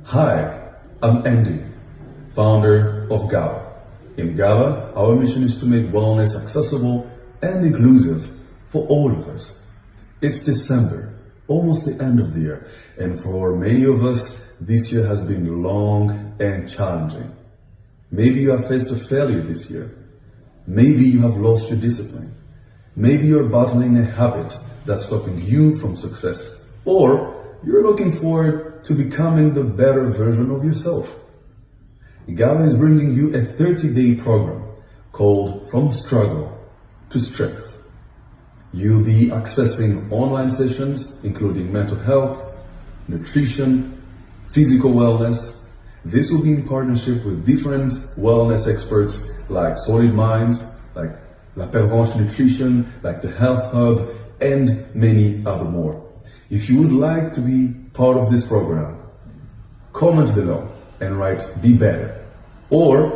Hi, I'm Andy, founder of GABA. In GABA, our mission is to make wellness accessible and inclusive for all of us. It's December, almost the end of the year, and for many of us, this year has been long and challenging. Maybe you have faced a failure this year. Maybe you have lost your discipline. Maybe you're battling a habit that's stopping you from success, or you're looking forward to becoming the better version of yourself. GABA is bringing you a 30-day program called From Struggle to Strength. You'll be accessing online sessions including mental health, nutrition, physical wellness. This will be in partnership with different wellness experts like Solid Minds, like La Pervenche Nutrition, like the Health Hub, and many other more. If you would like to be part of this program, comment below and write "Be Better," or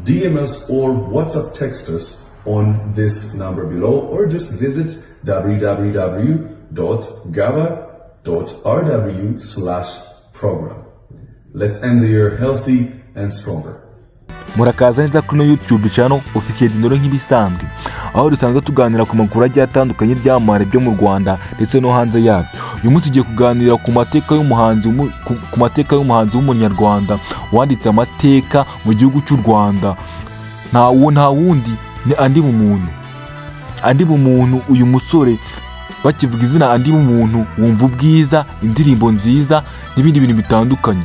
DM us or WhatsApp text us on this number below, or just visit www.gaba.rw/program. Let's end the year healthy and stronger. Murakaza neza kuri YouTube channel Officiel Dinoro nk'ibisanzwe, aho dusanzwe tuganira ku makuru agiye atandukanye by'amare byo mu Rwanda ndetse no hanze yabyo. Uyu munsi tugiye kuganira ku mateka y'umuhanzi w'umunyarwanda wanditse amateka mu gihugu cy'u Rwanda. Nta wundi ni Andi bumuntu. Uyu musore bakivuga izina Andi bumuntu wumva ubwiza, indirimbo nziza n'ibindi bintu bitandukanye.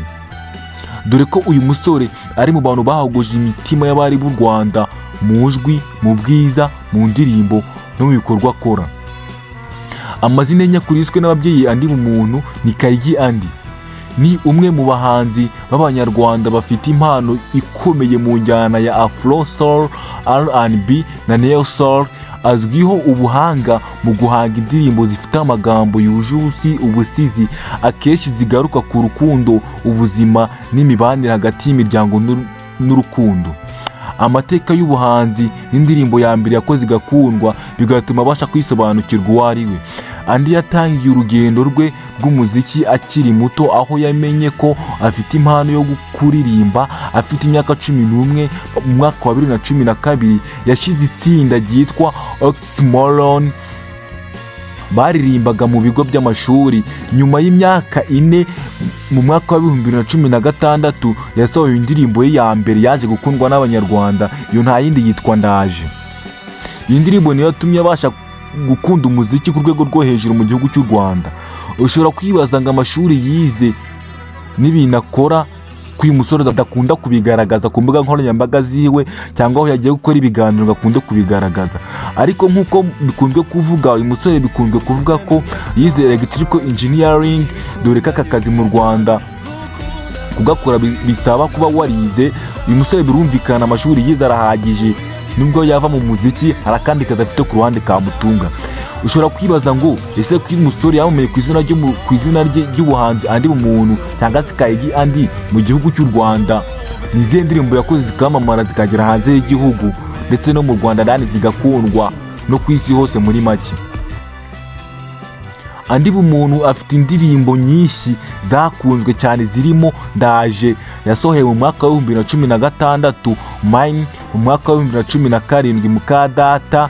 Dore ko uyu musore ari mu bantu bahagoje imitima y'abari b'u Rwanda mu jwi, mu bwiza, mu ndirimbo no mu bikorwa akora. Amazina nyakuriswe n'ababyeyi Andi bumuntu ni Kayigi Andi. Ni umwe mu bahanzi b'abanyarwanda bafite impano ikomeye mu njyana ya Afro Soul, R&B na Neo Soul. Azwiho ubuhanga mu guhanga indirimbo zifite amagambo yuje ubusizi, akenshi zigaruka ku rukundo, ubuzima n'imibanire hagati y'imiryango n'urukundo. Amateka y'ubuhanzi n'indirimbo ya mbere yakoze igakundwa, bigatuma abasha kwisobanukirwa uwo ari we. Andi yatangiye urugendo rwe rw'umuziki akiri muto, aho yamenye ko afite impano yo kuririmba. Afite imyaka 11 mu mwaka wa 2012 yashize itsinda ryitwa Oxymoron, baririmbaga mu bigo by'amashuri. Nyuma y'imyaka 4 mu mwaka wa 2016 yasohoye indirimbo ye ya mbere yaje gukundwa n'abanyarwanda. Iyo nta yindi yitwa Ndaje. Iyi ndirimbo niyo yatumye abasha gukunda umuziki ku rwego rwo hejuru mu gihugu cy'u Rwanda. Ushobora kwibaza ngo amashuri yize n'ibintu akora ko uyu musore adakunda kubigaragaza ku mbuga nkoranyambaga ziwe, cyangwa aho yagiye gukora ibiganiro gakunde kubigaragaza. Ariko nk'uko bikunzwe kuvuga, uyu musore bikunzwe kuvuga ko yize electrical engineering. Dore ko aka kazi mu Rwanda kugakora bisaba kuba warize. Uyu musore birumvikana amashuri yize arahagije, nubwo yava mu muziki hari akandi kazi afite ku ruhande kamutunga. Ushobora kwibaza ngo ese ko uyu musore yamamaye ku izina rye ry'ubuhanzi Andi bumuntu cyangwa se Kayigi Andi mu gihugu cy'u Rwanda, ni izihe ndirimbo yakoze zikamamara zikagera hanze y'igihugu ndetse no mu Rwanda ndani zigakundwa no ku isi hose muri make? Andi bumuntu afite indirimbo nyinshi zakunzwe cyane, zirimo Ndaje yasohoye mu mwaka wa 2016, Mine mu mwaka wa 2017, Mukadata,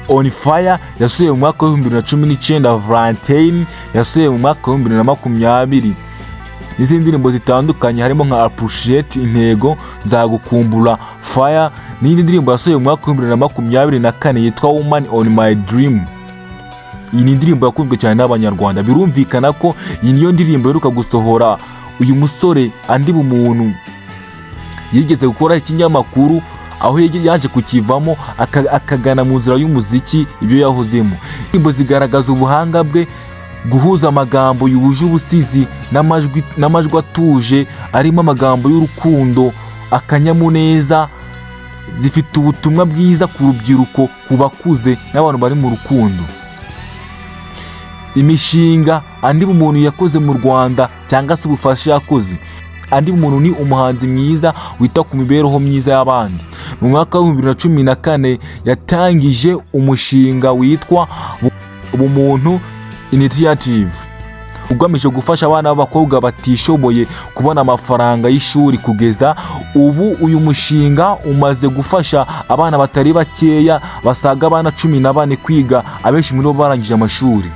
On Fire yasohoye mu mwaka wa 2019, Valentine yasohoye mu mwaka wa 2020. N'izindi ndirimbo zitandukanye harimo nka Appreciate, Intego, Nzagukumbura, Fire, n'indi ndirimbo yasohoye mu mwaka wa 2024 yitwa Woman on My Dream. Iyi ni indirimbo yakunzwe cyane n'abanyarwanda. Birumvikana ko iyi niyo ndirimbo iheruka gusohora. Uyu musore Andi bumuntu yigeze gukora ikinyamakuru, aho yaje kukivamo akagana mu nzira y'umuziki ibyo yahozemo. Indirimbo zigaragaza ubuhanga bwe, guhuza amagambo yuje ubusizi n'amajwi atuje arimo amagambo y'urukundo, akanyamuneza. Zifite ubutumwa bwiza ku rubyiruko, ku bakuze n'abantu bari mu rukundo. Imishinga Andi bumuntu yakoze mu Rwanda cyangwa se ubufasha yakoze. Andi bumuntu ni umuhanzi mwiza wita ku mibereho myiza y'abandi. Mu mwaka wa 2014 yatangije umushinga witwa bumuntu initiative. ugamije gufasha abana b'abakobwa batishoboye kubona amafaranga y'ishuri. Kugeza ubu uyu mushinga umaze gufasha abana batari bakeya basaga abana 14 kwiga, abenshi muri bo barangije amashuri.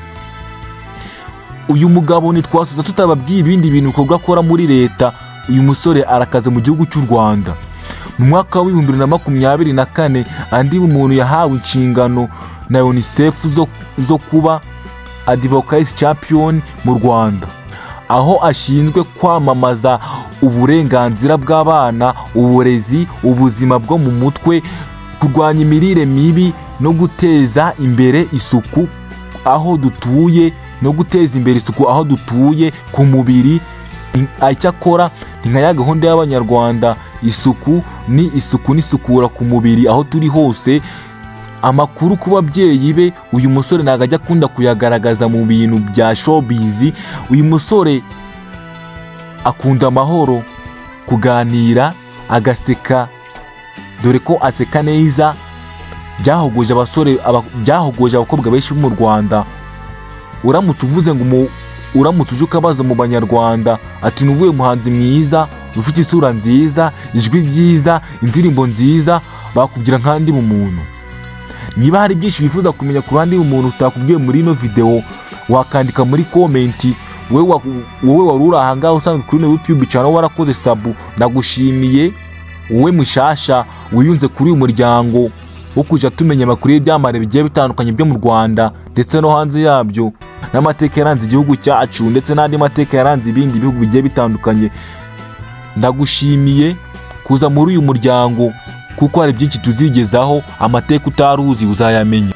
Uyu mugabo ntitwasoza tutababwiye ibindi bintu bikorwa akora muri leta. Uyu musore arakaze mu gihugu cy'u Rwanda. Mu mwaka wa 2024 andi umuntu yahawe inshingano na UNICEF zo kuba advocacy champion mu Rwanda, aho ashinzwe kwamamaza uburenganzira bw'abana, uburezi, ubuzima bwo mu mutwe, kurwanya imirire mibi no guteza imbere isuku aho dutuye ku mubiri. Icyakora ni nka ya gahunda y'Abanyarwanda, isuku n'isukura ku mubiri aho turi hose. Amakuru ku babyeyi be, uyu musore ntabwo ajya akunda kuyagaragaza mu bintu bya showbiz. Uyu musore akunda amahoro, kuganira, agaseka, dore ko aseka neza. Byahogoje abakobwa benshi bo mu Rwanda. Uramutse uvuze ngo uramutse uje ukabaza mu Banyarwanda ati nuvuye muhanzi mwiza, ufite isura nziza, ijwi ryiza, indirimbo nziza, bakubwira nk'andi bumuntu. Niba hari byinshi wifuza kumenya ku bandi bumuntu utakubwiye muri ino video, wakandika muri comment. Wowe wari uri aha ngaho usanzwe kuri YouTube channel warakoze sub, ndagushimiye. Wowe mushasha wiyunze kuri uyu muryango wo kujya tumenya amakuru y'ibyamamare bigiye bitandukanye byo mu Rwanda ndetse no hanze yabyo, n'amateka yaranze igihugu cyacu ndetse n'andi mateka yaranze ibindi bihugu bigiye bitandukanye. Ndagushimiye kuza muri uyu muryango kuko hari byinshi tuzigezaho, amateka utaruzi uzayamenya.